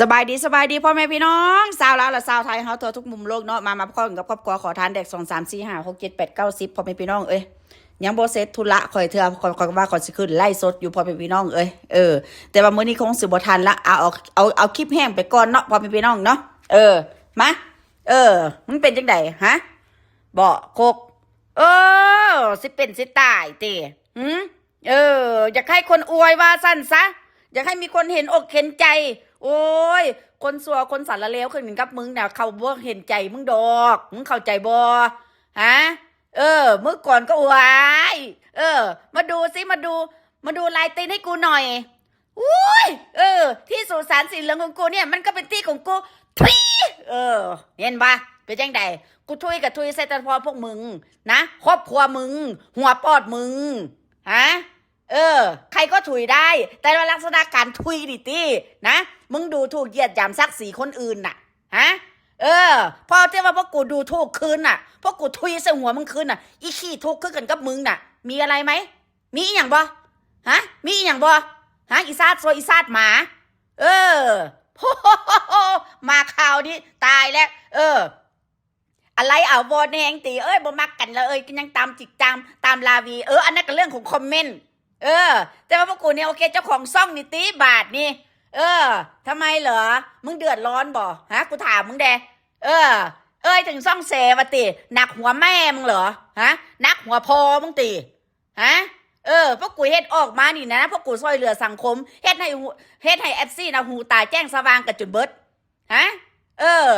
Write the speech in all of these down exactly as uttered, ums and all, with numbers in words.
สบายดี สบายดีพ่อแม่พี่น้องชาวลาวและชาวไทยเฮาทั่วทุกมุมโลกเนาะ มามาพร้อมกับครอบครัวขอทานแดก สอง สาม สี่ ห้า หก เจ็ด แปด เก้า สิบ พ่อแม่พี่น้องเอ้ย ยังบ่เสร็จธุระข่อยเทื่อ ข่อยข่อยว่าข่อยสิขึ้นไลฟ์สดอยู่พ่อแม่พี่น้องเอ้ย เออ แต่ว่ามื้อนี้คงสิบ่ทันละ เอาเอาเอาเอาคลิปแห้งไปก่อนเนาะพ่อแม่พี่น้องเนาะ เออ มา เออ มันเป็นจังใด๋ฮะ บ่โคก เออ สิเป็นสิตายติ หืม เออ อยากให้คนอวยว่าซั่นซะ อยากให้มีคนเห็นอกเห็นใจ โอ้ย คนชั่วคนสารเลวคือกันกับมึงน่ะ เขาบ่เห็นใจมึงดอก มึงเข้าใจบ่ ฮะ เออ เมื่อก่อนก็อวย เออ มาดูสิ มาดู มาดูลายตีนให้กูหน่อย อุ้ย เออ ที่สุสานสีเหลืองของกูเนี่ย มันก็เป็นที่ของกู ทุย เออ เห็นปะ เป็นจังใด๋ กูทุยกับทุยใส่แต่พอพวกมึงนะ ครอบครัวมึง หัวปอดมึง ฮะ เออ ใครก็ทุยได้ แต่ว่าลักษณะการทุยนี่ติ นะ มึงดูถูกเหยียดหยามศักดิ์ศรีคนอื่นน่ะ ฮะ เออ พอที่ว่าพวกกูดูถูกคืนน่ะ พวกกูทุยใส่หัวมึงคืนน่ะ อีขี้ทุกข์คือกันกับมึงน่ะ มีอะไรไหม มีอีหยังบ่ ฮะ มีอีหยังบ่ ฮะ อีซาดโซอีซาดหมา เออ มาคราวนี้ตายแล้ว เออ อะไรอาวรณ์แฮงติ เอ้ย บ่มักกันแล้ว เอ้ย ก็ยังตามจิกตาม ตามลาวี เออ อันนั้นก็เรื่องของคอมเมนต์ เออ แต่ว่าพวกกูเนี่ย โอเค เจ้าของช่องนี่ติ บาดนี่ เออ ทำไมเหรอ มึงเดือดร้อนบ่ ฮะ กูถามมึงแด เออ เอ้ย ถึงช่องแชร์ว่าติ หนักหัวแม่มึงเหรอ ฮะ หนักหัวพ่อมึงติ ฮะ เออ พวกกูเฮ็ดออกมานี่นะ พวกกูช่วยเหลือสังคม เฮ็ดให้หู เฮ็ดให้เอฟซีนะ หูตาแจ้งสว่างกันจนเบิด ฮะ เออ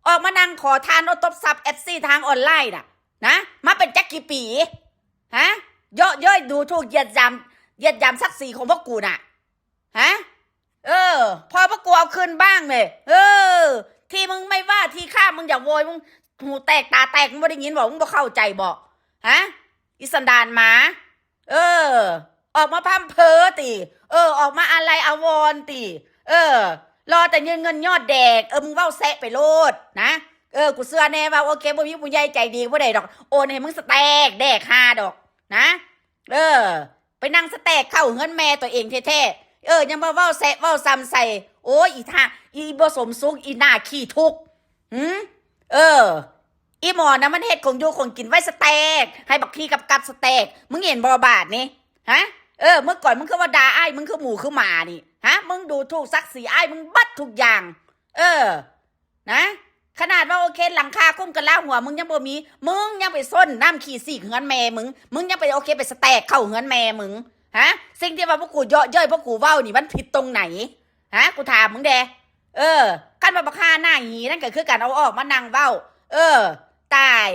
ออกมานั่งขอทานเอาตบทรัพย์เอฟซีทางออนไลน์น่ะ นะ มาเป็นจักกี่ปี ฮะ เยาะเย้ยดูถูกเหยียดหยาม เหยียดหยามศักดิ์ศรีของพวกกูน่ะ ฮะ เออ พอพวกกูเอาคืนบ้างเลย เออ ที่มึงไม่ว่า ที่ข้ามึงอย่าโวย มึงหูแตกตาแตก มึงบ่ได้ยินบ่ มึงบ่เข้าใจบ่ ฮะ อีสันดานหมา เออ ออกมาพร่ำเพ้อติ เออ ออกมาอาลัยอาวรณ์ติ เออ รอแต่เงินเงินยอดแดก เออ มึงเว้าแซะไปโลดนะ เออ กูเชื่อแน่ว่า โอเค บ่มีผู้ใหญ่ใจดีผู้ใดดอก โอนให้มึงสแต็กแดกฮาดอก นะ เออ ไปนั่งสแต็กเข้าเฮือนแม่ตัวเองแท้ๆ เออ ยังมาเว้าแซะเว้าซำใส่ โอ้ย อีท่า อีบ่สมสุข อีหน้าขี้ทุกข์ หืม เออ อีหมอนะมันเฮ็ดของอยู่ของกินไว้สแต็ก ให้บักขี้กับกับสแต็ก มึงเห็นบ่บาดนี่ ฮะ เออ เมื่อก่อนมึงคือว่าด่าอ้าย มึงคือหมูคือหมานี่ ฮะ มึงดูถูกศักดิ์ศรีอ้าย มึงเบิดทุกอย่าง เออ นะ ขนาดว่าโอเค หลังคาคลุมกะลาหัวมึงยังบ่มี มึงยังไปส้นน้ำขี้สีกเฮือนแม่มึง มึงยังไปโอเคไปสแต็กเข้าเฮือนแม่มึง ฮะ สิ่งที่ว่าพวกกูเยาะเย้ยพวกกูเว้านี่มันผิดตรงไหน ฮะ กูถามมึงแด เออ คันว่าบักห่าหน้าหีนั่นก็คือการเอาออกมานั่งเว้า เออ ตาย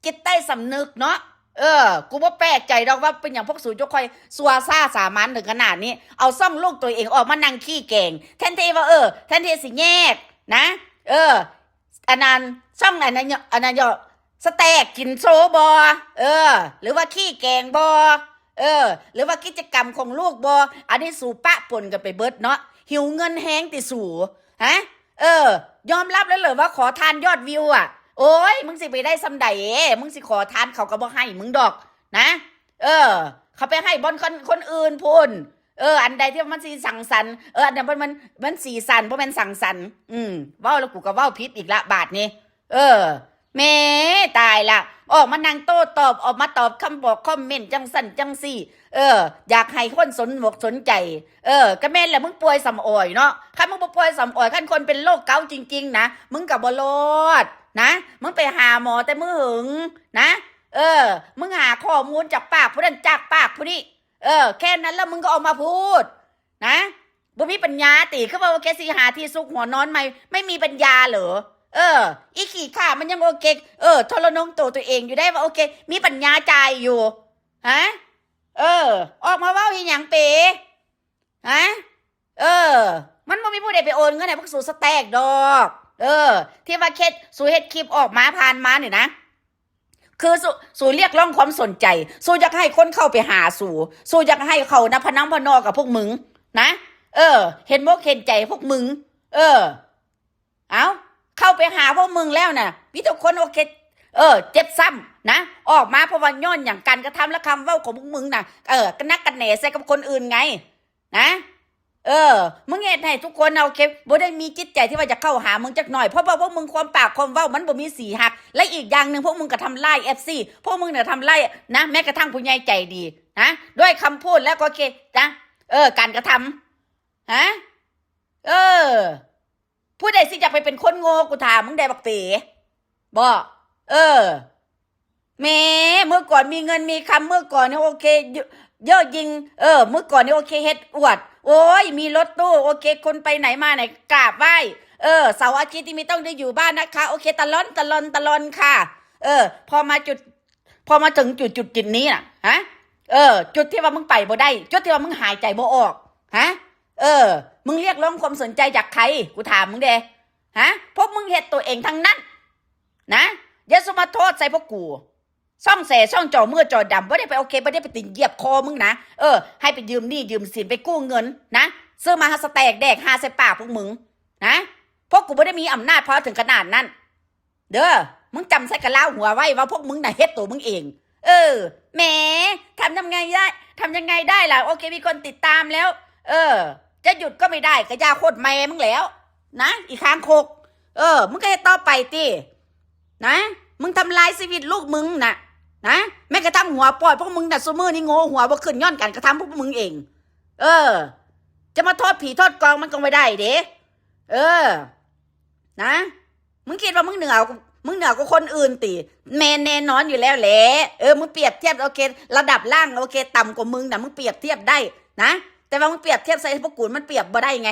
จิตใต้สำนึกเนาะ เออ กูบ่แปลกใจดอกว่าเป็นหยังพวกสูจะคอยซัวซ่าสามัญถึงขนาดนี้ เอาซ่องลูกตัวเองออกมานั่งขี้แกง แทนที่ว่า เออ แทนที่สิแยกนะ เออ อันนั้นซ่องอันนั้นเนาะ อันนั้นเนาะ สแต็กกินโซบ่ เออ หรือว่าขี้แกงบ่ เออ หรือว่ากิจกรรมของลูกบ่ อันนี้สูปะปนกันไปเบิดเนาะ หิวเงินแฮงติสู ฮะ เออ ยอมรับแล้วเหรอว่าขอทานยอดวิวอ่ะ โอ้ย มึงสิไปได้ส่ำใด๋ มึงสิขอทานเขาก็บ่ให้มึงดอกนะ เออ เขาไปให้บ่อนคน คนอื่นพู้น เออ อันใดที่มันสีสังสรรค์ เออ อันนั้นมัน มัน มันสีสัน บ่แม่นสังสรรค์ อืม เว้าแล้วกูก็เว้าผิดอีกละบาดนี้ เออ แม่ตายละ ออกมานั่งโต้ตอบ ออกมาตอบคำบอกคอมเมนต์จังสั่นจังสี่ เออ อยากให้คนสนอกสนใจ เออ ก็แม่นแหละ มึงป่วยสำออยเนาะ คันมึงบ่ป่วยสำออย คันคนเป็นโรคเกาต์จริงๆ นะ มึงก็บ่รอดนะ มึงไปหาหมอแต่มื้อหึงนะ เออ มึงหาข้อมูลจากปากผู้นั้นจากปากผู้นี้ เออ แค่นั้นแล้วมึงก็ออกมาพูดนะ บ่มีปัญญาติ คือว่าโอเคสิหาที่ซุกหัวนอนใหม่ ไม่มีปัญญาเหรอ เออ อีขี้ข้ามันยังโอเค เออ ทรนงตัวตัวเองอยู่ได้ว่าโอเค มีปัญญาจ่ายอยู่ ฮะ เออ ออกมาเว้าอีหยังเป๋ ฮะ เออ มันบ่มีผู้ใดไปโอนเงินให้พวกสูสแต็กดอก เออ ที่ว่าเฮ็ด สูเฮ็ดคลิปออกมาผ่านมานี่นะ คือสู สูเรียกร้องความสนใจ สูอยากให้คนเข้าไปหาสู สูอยากให้เขานะพะนังพะนอกับพวกมึงนะ เออ เห็นอกเห็นใจพวกมึง เออ เอา เข้าไปหาพวกมึงแล้วน่ะ มีแต่คนโอเค เออ เจ็บซ้ำนะ ออกมาเพราะว่าย้อนหยัง การกระทำและคำเว้าของพวกมึงน่ะ เออ กระนักกระแหนใส่กับคนอื่นไง นะ เออ มึงเฮ็ดให้ทุกคนน่ะ โอเค บ่ได้มีจิตใจที่ว่าจะเข้าหามึงจักหน่อย เพราะว่าพวกมึงความปากความเว้ามันบ่มีสีหัก และอีกอย่างหนึ่งพวกมึงก็ทำร้าย เอฟซี พวกมึงน่ะทำร้ายนะ แม้กระทั่งผู้ใหญ่ใจดีนะ ด้วยคำพูดแล้วก็โอเคนะ เออ การกระทำ ฮะ เออ ผู้ใดสิอยากไปเป็นคนโง่ กูถามมึงแด่บักเป๋ บ่ เออ แหม เมื่อก่อนมีเงินมีคำ เมื่อก่อนเนี่ยโอเค เยอะ เยอะยิง เออ เมื่อก่อนเนี่ยโอเค เฮ็ดอวด โอ้ย มีรถตู้ โอเค คนไปไหนมาไหนกราบไหว้ เออ เสาร์อาทิตย์ที่มีต้องได้อยู่บ้านนะคะ โอเค ตะลอน ตะลอน ตะลอนค่ะ เออ พอมาจุด พอมาถึงจุดจุดจุดนี้น่ะ ฮะ เออ จุดที่ว่ามึงไปบ่ได้ จุดที่ว่ามึงหายใจบ่ออก ฮะ เออ มึงเรียกร้องความสนใจจากใคร กูถามมึงเด้ ฮะ พวกมึงเฮ็ดตัวเองทั้งนั้น นะ อย่าสุมาโทษใส่พวกกู ซ่องแสซ่องจอมือจอดำ บ่ได้ไปโอเค บ่ได้ไปติงเหยียบคอมึงนะ เออ ให้ไปยืมหนี้ยืมสินไปกู้เงินนะ ซื้อมาหาสแต็กแดกฮาใส่ปากพวกมึง นะ พวกกูบ่ได้มีอำนาจพอถึงขนาดนั้น เด้อ มึงจำใส่กะลาหัวไว้ว่าพวกมึงน่ะเฮ็ดตัวมึงเอง เออ แหม ทำยังไงได้ ทำยังไงได้ล่ะ โอเค มีคนติดตามแล้ว เออ จะหยุดก็ไม่ได้ กะยาโคตรแม่มึงแล้ว นะ อีกคางคก เออ มึงก็เฮ็ดต่อไปติ นะ มึงทำลายชีวิตลูกมึงน่ะ นะ แม้กระทั่งหัวปอดพวกมึงน่ะ ซุมื้อนี้โง่หัวบ่ขึ้นย้อนการกระทำพวกมึงเอง เออ จะมาโทษผีโทษกองมันก็ไม่ได้เด้ เออ นะ มึงคิดว่ามึงเหนือ มึงเหนือกว่าคนอื่นติ แม่นแน่นอนอยู่แล้วแหละ เออ มึงเปรียบเทียบ โอเค ระดับล่าง โอเค ต่ำกว่ามึงน่ะ มึงเปรียบเทียบได้นะ แต่ว่ามึงเปรียบเทียบใส่พวกกู มันเปรียบบ่ได้ไง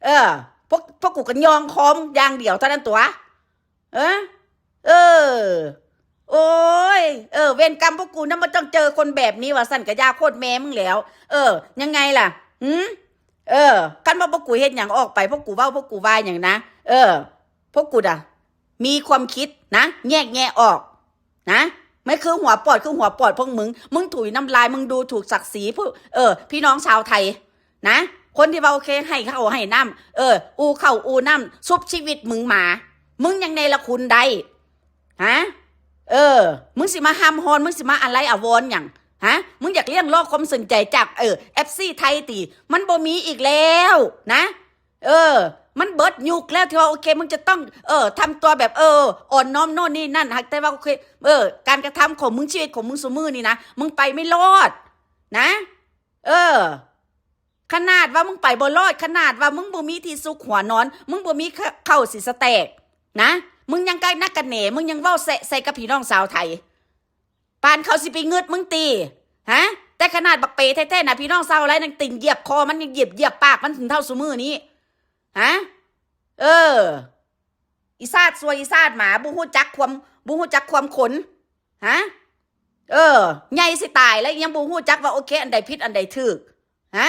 เออ พวก พวกกูก็ยองคอมอย่างเดียวเท่านั้นตัว เออ เออ โอ้ย เออ เวรกรรมพวกกูนะ มันต้องเจอคนแบบนี้ ว่าสั่นกะยาโคตรแม่มึงแล้ว เออ ยังไงล่ะ หืม เออ คันว่าพวกกูเฮ็ดหยังออกไป พวกกูเว้า พวกกูว่าหยังนะ เออ พวกกูอะ มีความคิดนะ แยกแยะออก นะ ไม่คือหัวปอด คือหัวปอดพวกมึง มึงถุยน้ำลาย มึงดูถูกศักดิ์ศรีผู้ เออ พี่น้องชาวไทย นะ คนที่ว่าโอเค ให้ข้าวให้น้ำ เออ อูข้าวอูน้ำ ชุบชีวิตมึงมา มึงยังเนรคุณได้ ฮะ เออ มึงสิมาห้ามฮอน มึงสิมาอะไรอาวรณ์หยัง ฮะ มึงอยากเรียกร้องความสนใจจาก เออ เอฟซี ไทยติ มันบ่มีอีกแล้วนะ เออ มันเบิดยุคแล้วที่ว่าโอเค มึงจะต้อง เออ ทำตัวแบบ เออ อ่อนน้อมโน่นนี่นั่น หากแต่ว่าโอเค เออ การกระทำของมึง ชีวิตของมึงซุมื้อนี่นะ มึงไปไม่รอด นะ เออ ขนาดว่ามึงไปบ่รอด ขนาดว่ามึงบ่มีที่ซุกหัวนอน มึงบ่มีเข้าสิสแต็ก นะ มึงยังกะนักกะแหน มึงยังเว้าแซะใส่กับพี่น้องชาวไทย ปานเขาสิไปงึดมึงติ ฮะ แต่ขนาดบักเป๋แท้ๆนะ พี่น้องชาวไทยยังติงเหยียบคอมัน ยังเหยียบ เหยียบปากมันถึงเท่าซุมื้อนี้ ฮะ เออ อีซาดซัว อีซาดหมา บ่ฮู้จักความ บ่ฮู้จักความขน ฮะ เออ ใหญ่สิตายแล้วยังบ่ฮู้จักว่าโอเค อันใดผิดอันใดถูก ฮะ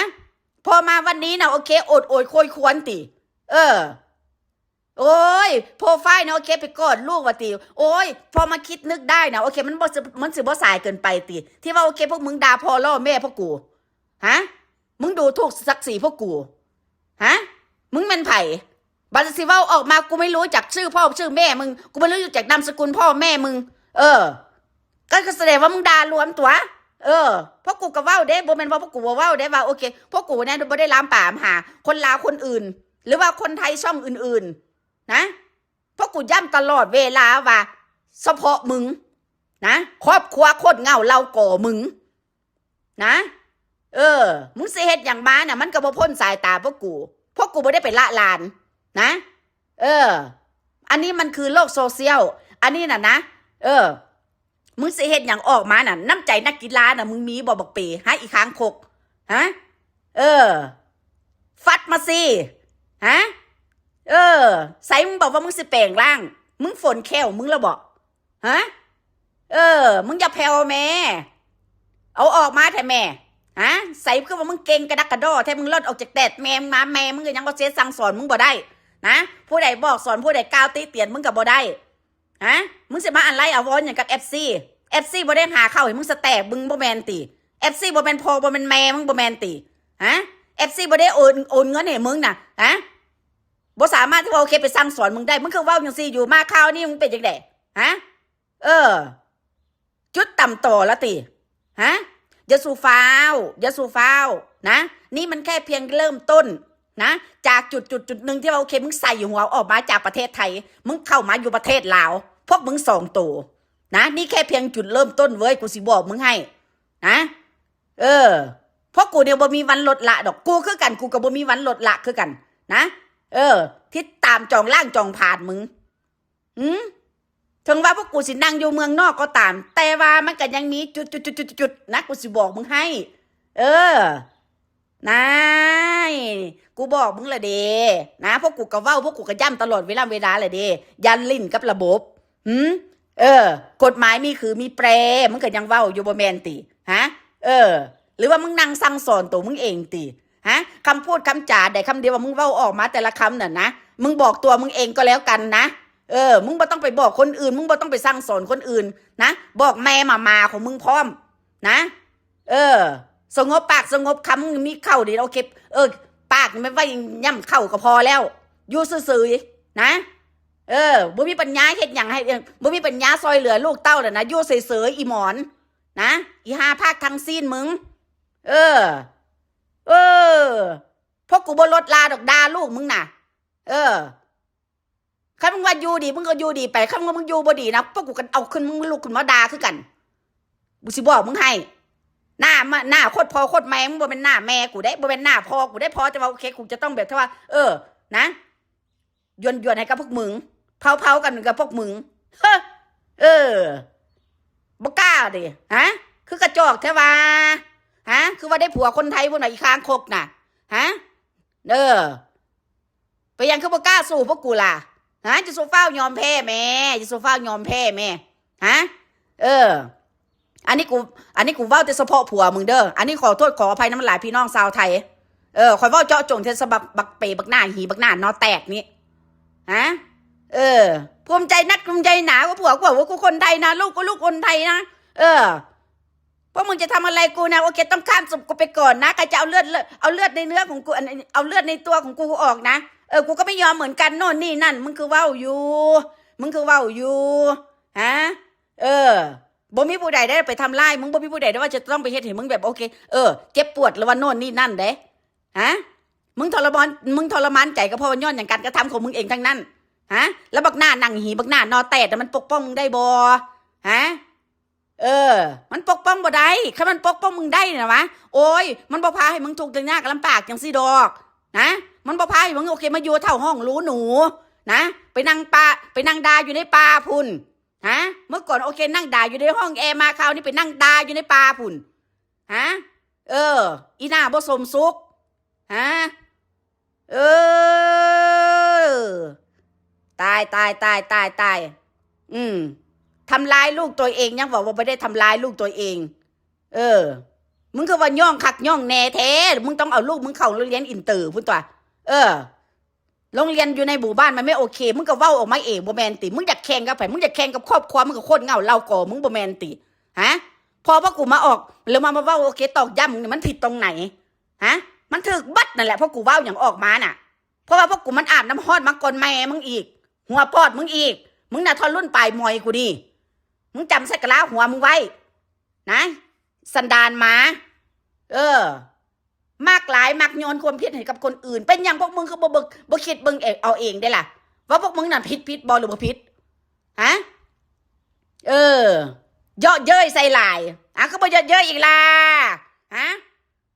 พอมาวันนี้นะโอเค โอดโอยโคยควรติ เออ โอ้ย โปรไฟล์นะโอเค ไปกอดลูกว่าติ โอ้ย พอมาคิดนึกได้นะโอเค มันบ่สิ มันสิบ่สายเกินไปติ ที่ว่าโอเค พวกมึงด่าพ่อล่อแม่พวกกู ฮะ มึงดูถูกศักดิ์ศรีพวกกู ฮะ มึงเป็นไผ บัดสิเว้าออกมา กูไม่รู้จักชื่อพ่อชื่อแม่มึง กูไม่รู้จักนามสกุลพ่อแม่มึง เออ ก็แสดงว่ามึงด่ารวมตัว เออ พวกกูก็เว้าเด้ บ่แม่นว่าพวกกูบ่เว้าเด้ว่าโอเค พวกกูเนี่ยบ่ได้ลามปามหา คนลาวคนอื่น หรือว่าคนไทยช่องอื่นๆ นะ พวกกูย้ำตลอดเวลาว่า เฉพาะมึง นะ ครอบครัวโคตรเหง้าเหล้าก่อมึง นะ เออ มึงสิเฮ็ดหยังมาน่ะ มันก็บ่พ้นสายตาพวกกู พวกกูบ่ได้ไปละลาน นะ เออ อันนี้มันคือโลกโซเชียล อันนี้น่ะนะ เออ มึงสิเฮ็ดหยังออกมาน่ะ น้ำใจนักกีฬาน่ะ มึงมีบ่บักเป๋ ฮะ อีคางคก ฮะ เออ ฟัดมาสิ ฮะ เออ ใส่มึงบอกว่ามึงสิแปลงร่าง มึงฝนแข้วมึงแล้วบ่ ฮะ เออ มึงอย่าแผ่วแม่ เอาออกมาแท้แม่ ฮะ ใส่คือว่ามึงเก่งกระดักกระดอแท้ มึงลอดออกจากแดดแม่มึงมา แม่มึงก็ยังบ่เสียสั่งสอนมึงบ่ได้ นะ ผู้ใดบอกสอน ผู้ใดกล่าวติเตียนมึงก็บ่ได้ ฮะ มึงสิมาอะไรอาวรณ์หยังกับเอฟซี เอฟซี บ่ได้หาข้าวให้มึงสแต็ก มึงบ่แม่นติ เอฟซี บ่แม่นพ่อ บ่แม่นแม่มึง บ่แม่นติ ฮะ เอฟซี บ่ได้โอน โอนเงินให้มึงน่ะ ฮะ บ่สามารถที่ว่าโอเคไปสั่งสอนมึงได้ มึงคือเว้าจังซี่อยู่ มาคราวนี้มึงเป็นจังได๋ ฮะ เออ จุดต่ำต่อละติ ฮะ อย่าสู่ฟ้าว อย่าสู่ฟ้าว นะ นี่มันแค่เพียงเริ่มต้นนะ จากจุดจุดจุดหนึ่งที่ว่าโอเคมึงใส่หัวออกมาจากประเทศไทย มึงเข้ามาอยู่ประเทศลาว พวกมึงสองตัวนะ นี่แค่เพียงจุดเริ่มต้นเว้ย กูสิบอกมึงให้นะ เออ เพราะกูเนี่ยบ่มีวันลดละดอก กูคือกัน กูก็บ่มีวันลดละคือกันนะ เออ ติดตามจองล่างจองผ่านมึง อืม ถึงว่าพวกกูสินั่งอยู่เมืองนอกก็ตาม แต่ว่ามันก็ยังมีจุดจุดจุดจุดจุดนะ กูสิบอกมึงให้ เออ นาย กูบอกมึงละเด้นะ พวกกูก็เว้า พวกกูก็ย้ำตลอดเวลาเวลาแหละเด้ อย่าลิ้นกับระบบ หืม เออ กฎหมายมีคือมีแปร มึงก็ยังเว้าอยู่บ่แม่นติ ฮะ เออ หรือว่ามึงนั่งสั่งสอนตัวมึงเองติ ฮะ คำพูดคำจาใดคำเดียวว่ามึงเว้าออกมาแต่ละคำน่ะนะ มึงบอกตัวมึงเองก็แล้วกันนะ เออ มึงบ่ต้องไปบอกคนอื่น มึงบ่ต้องไปสั่งสอนคนอื่นนะ บอกแม่หม่าๆของมึงพร้อมนะ เออ สงบปากสงบคำ มึงมีข้าวเดี๋ยวโอเค เออ ปากนี่มันไว้ย่ำข้าวก็พอแล้ว อยู่ซื่อๆนะ เออ บ่มีปัญญาเฮ็ดหยังให้ เออ บ่มีปัญญาซอยเหลือลูกเต้าแล้วนะ อยู่เฉยๆ อีหมอน นะ อีห่าพากทั้งสิ้นมึง เออ เออ พวกกูบ่ลดละดอก ด่าลูกมึงน่ะ เออ คันมึงว่าอยู่ดี มึงก็อยู่ดีไป คันมึงว่ามึงอยู่บ่ดีนะ พวกกูก็เอาขึ้น มึงลุกขึ้นมาด่าคือกัน กูสิบอกมึงให้ หน้ามา หน้าโคตรพ่อโคตรแม่ มึงบ่แม่นหน้าแม่กูเด้ บ่แม่นหน้าพ่อกูเด้ พ่อจะว่าโอเค กูจะต้องแบบที่ว่า เออ นะ หยวนๆให้กับพวกมึง เผาๆกันกับพวกมึง เฮ้อ เออ บ่กล้าเด้ ฮะ คือกระจอกแท้ว่า ฮะ คือว่าได้ผัวคนไทยพุ่นน่ะ อีคางคกน่ะ ฮะ เออ ไปยังคือบ่กล้าสู้พวกกูล่ะ ฮะ จะสู้ฟ้าวยอมแพ้แม่ จะสู้ฟ้าวยอมแพ้แม่ ฮะ เออ อันนี้กู อันนี้กูเว้าแต่เฉพาะผัวมึงเด้อ อันนี้ขอโทษขออภัยนำหลายพี่น้องชาวไทย เออ ข้อยเว้าเจาะจงแต่ฉบับบักเป๋ บักหน้าหี บักหน้านอแตกนี่ ฮะ เออ ภูมิใจนักภูมิใจหนาว่าผัวกู ว่ากูคนไทยนะ ลูกกูลูกคนไทยนะ เออ พวกมึงจะทำอะไรกูนะ โอเค ต้องข้ามศพกูไปก่อนนะ ใครจะเอาเลือด เอาเลือดในเนื้อของกู อัน เอาเลือดในตัวของกูออกนะ เออ กูก็ไม่ยอมเหมือนกัน โน่นนี่นั่น มึงคือเว้าอยู่ มึงคือเว้าอยู่ ฮะ เออ บ่มีผู้ใดได้ไปทำร้ายมึง บ่มีผู้ใดได้ว่าจะต้องไปเฮ็ดให้มึงแบบ โอเค เออ เจ็บปวดหรือว่าโน่นนี่นั่นเด้ ฮะ มึงทรมาน มึงทรมานใจก็เพราะว่าย้อนหยัง การกระทำของมึงเองทั้งนั้น ฮะ แล้วบักหน้าหนังหี บักหน้านอแตดน่ะ มันปกป้องมึงได้บ่ ฮะ เออ มันปกป้องบ่ได้ คันมันปกป้องมึงได้นะวะ โอ้ย มันบ่พาให้มึงทุกข์ยากลำบากจังซี่ดอก นะ มันบ่พาให้มึง โอเค มาอยู่แถวห้องหรูหนู นะ ไปนั่งป่า ไปนั่งด่าอยู่ในป่าพุ้น ฮะ เมื่อก่อน โอเค นั่งด่าอยู่ในห้องแอร์ มาคราวนี้ไปนั่งด่าอยู่ในป่าพุ้น ฮะ เออ อีหน้าบ่สมสุข ฮะ เออ ตาย ตาย ตาย ตาย ตาย อืม ทำร้ายลูกตัวเอง ยังบอกว่าบ่ได้ทำร้ายลูกตัวเอง เออ มึงคือว่าย่องคักย่องแน่แท้ มึงต้องเอาลูกมึงเข้าโรงเรียนอินเตอร์พุ้นตั๊ว เออ โรงเรียนอยู่ในหมู่บ้านมันไม่โอเค มึงก็เว้าออกมาเอง บ่แม่นติ มึงอยากแข่งกับไผ มึงอยากแข่งกับครอบครัว มึงก็โคตรเหง้าเล่าก่อ มึงบ่แม่นติ ฮะ พอพวกกูมาออก แล้วมา มาเว้า โอเค ตอกย้ำมึงเนี่ย มันผิดตรงไหน ฮะ มันถืกเบิดนั่นแหละ พวกกูเว้าหยังออกมาน่ะ เพราะว่าพวกกูมันอาบน้ำฮ้อนมาก่อนแม่มึงอีก หัวปอดมึงอีก มึงน่ะทอรุ่นปลายมอยกูนี่ มึงจำใส่กะลาหัวมึงไว้ นะ สันดานหมา เออ มักหลาย มักโยนความผิดให้กับคนอื่น เป็นหยังพวกมึงคือบ่เบิ่ง บ่คิดเบิ่งเอง เอาเองได้ล่ะ ว่าพวกมึงน่ะผิด ผิดบ่หรือบ่ผิด ฮะ เออ เยาะเย้ยใส่หลาย อ่ะ คือบ่เยาะเย้ยอีกล่ะ ฮะ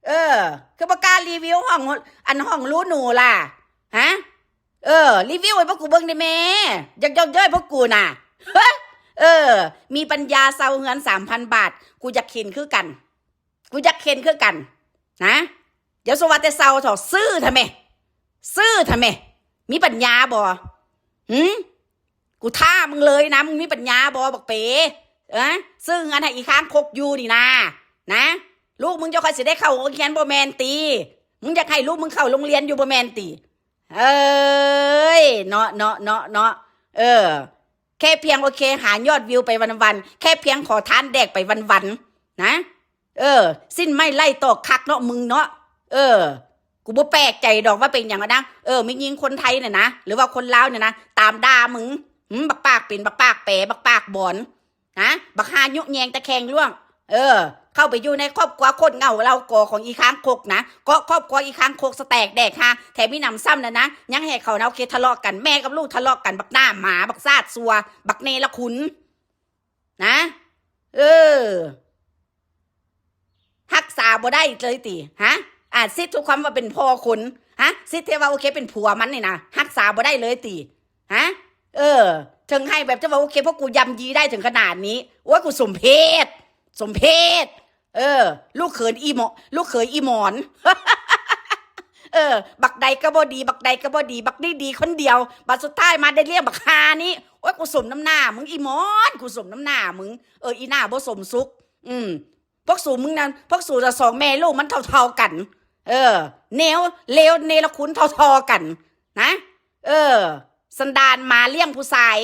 เออ คือบ่กล้ารีวิวห้อง อันห้องหรูหนูล่ะ ฮะ เออ รีวิวให้พวกกูเบิ่งได้แม่ อยากเยาะเย้ยพวกกูน่ะ เออ มีปัญญาเซาเฮือน สามพัน บาท กูอยากเห็นคือกัน กูอยากเห็นคือกัน นะ เดี๋ยวสวัสดีเซาเถาะ ซื้อทำไม ซื้อทำไม มีปัญญาบ่ หืม กูท้ามึงเลยนะ มึงมีปัญญาบ่ บักเป๋ เออ ซื้อเฮือนให้อีคางคกอยู่นี่นะ นะ ลูกมึงจะค่อยสิได้เข้าโรงเรียนบ่แม่นติ มึงอยากให้ลูกมึงเข้าโรงเรียนอยู่บ่แม่นติ เอ้ย เนาะ เนาะ เนาะ เนาะ เออ แค่เพียง โอเค หายอดวิวไปวันๆ แค่เพียงขอทานแดกไปวันๆ นะ เออ สิ้นไม่ไล่ตอกคักเนาะมึงเนาะ เออ กูบ่แปลกใจดอกว่าเป็นหยังนะ เออ แม่หญิงคนไทยเนี่ยนะ หรือว่าคนลาวเนี่ยนะ ตามด่ามึง หืม บักปากเป็น บักปากแป๋ บักปากบอน นะ บักห่ายุแยงตะแคงล่วง เออ ข เข้าไปอยู่ในครอบครัวคนเหงาเล่าก่อของอีค้างคกนะ ก็ครอบครัวอีค้างคกสแตกแดกฮา แถมมีหนำซ้ำนะนะ ยังให้เขานะ โอเค ทะเลาะกัน แม่กับลูกทะเลาะกัน บักหน้าหมา บักซาดซัว บักเนรคุณ นะ เออ ฮักษาบ่ได้เลยติ ฮะ อ่า สิทธิ์ทุกความว่าเป็นพ่อคน ฮะ สิทธิ์ที่ว่า โอเค เป็นผัวมันนี่นะ ฮักษาบ่ได้เลยติ ฮะ เออ ถึงให้แบบจะว่า โอเค พวกกูยำยีได้ถึงขนาดนี้ โอ้ย กูสมเพช สมเพช เออ ลูกเขยอีหมอ ลูกเขยอีหมอน เออ บักใดก็บ่ดี บักใดก็บ่ดี บักนี่ดีคนเดียว บัดสุดท้ายมาได้เลี้ยงบักฮานี่ โอ้ย กูสมน้ำหน้ามึงอีหมอน กูสมน้ำหน้ามึง เออ อีหน้าบ่สมสุข อืม พวกสูมึงนั่น พวกสูจะสองแม่ลูกมันเท่าๆกัน เออ เนว เลวเนรคุณเท่าๆกัน นะ เออ สันดานหมาเลี้ยงผู้ชาย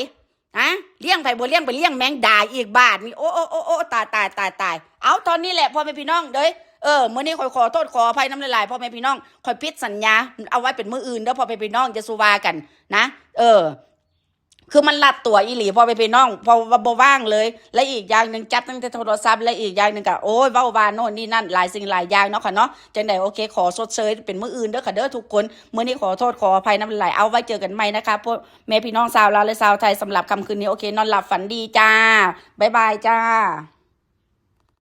นะ เลี้ยงไผบ่เลี้ยงไปเลี้ยงแมงดาอีกบาดนี่ โอ้ โอ้ โอ้ โอ้ ตาย ตาย ตาย ตาย เอาเท่านี้แหละพ่อแม่พี่น้องเด้ย เออ มื้อนี้ข้อยขอโทษขออภัยนำหลายๆ พ่อแม่พี่น้อง ข้อยผิดสัญญา เอาไว้เป็นมื้ออื่นเด้อพ่อแม่พี่น้อง อย่าสู่ว่ากัน นะ เออ คือมันลัดตั๋วอีหลีพ่อแม่พี่น้อง เพราะว่าบ่ว่างเลย และอีกอย่างหนึ่งจับตั้งแต่โทรศัพท์ และอีกอย่างหนึ่งก็ โอ้ย เว้าว่าโน่นนี่นั่น หลายสิ่งหลายอย่างเนาะค่ะเนาะ จังใด โอเค ขอชดเชยเป็นมื้ออื่นเด้อค่ะเด้อทุกคน มื้อนี้ขอโทษขออภัยนำหลายๆ เอาไว้เจอกันใหม่นะคะ พวกแม่พี่น้องชาวลาวและชาวไทย สำหรับค่ำคืนนี้ โอเค นอนหลับฝันดีจ้า บ๊ายบายจ้า